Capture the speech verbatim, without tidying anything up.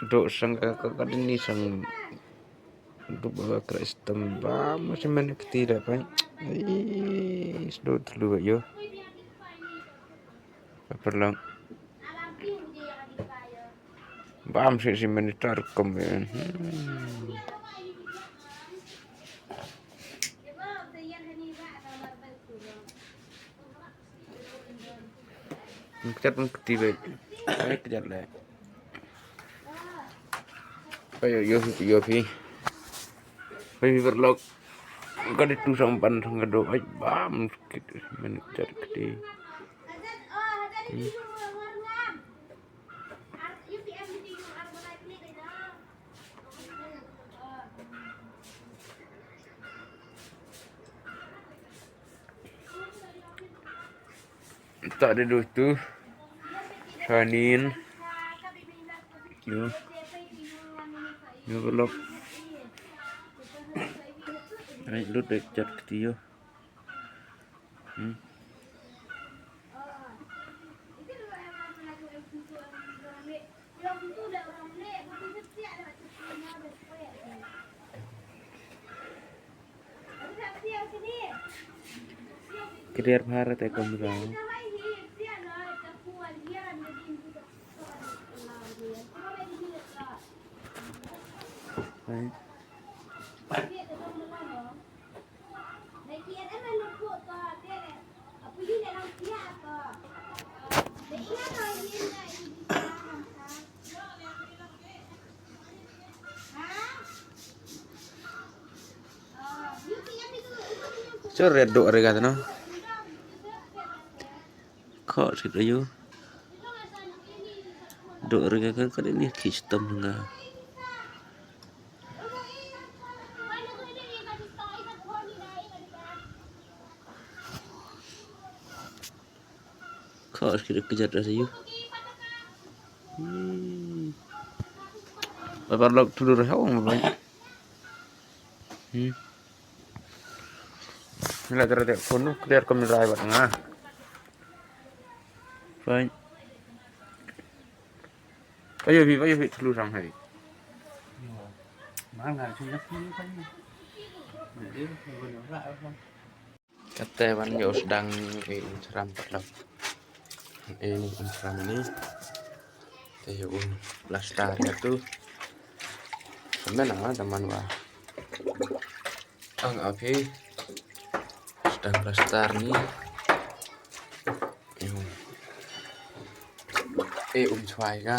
Dok sang ka ka dini sang. Dok ba kra stem ba masih mana keti dah pai. Ih, sedot dulu yo. Perlang. Bam si si monitor kem. Hmm. Kejat pun keti baik. Baik kejat leh. Ayo yo yo pi. Pi berlok. Ka ditu sang ban sang kado. Ai bam sikit. Monitor keti. Hmm. Tak ada dos tu. Sanin. Yo. Yo belok. Ai lut dek jat keti yo. Hmm. Clear Bharat e kamra. Hai. Coret dok rega tano. Kok sit ayu. Dok rega kan kan ini kistem nga. Kau harus kira kejar dari you. Hmm. Babar lok tudur hau babai. Hmm. Nila tara tek phone tu clear kamera ai bat nga. Fine. Ayo bi, ayo bi thlu sang hai. Mana sih nak ni kan. Kata ban yo sedang i um sram pat lam. Ini um sram ni. Te yo um plaster ya tu. Sampai nama teman wah. Ang api sedang plaster ni. Em. Eh, um swai ka.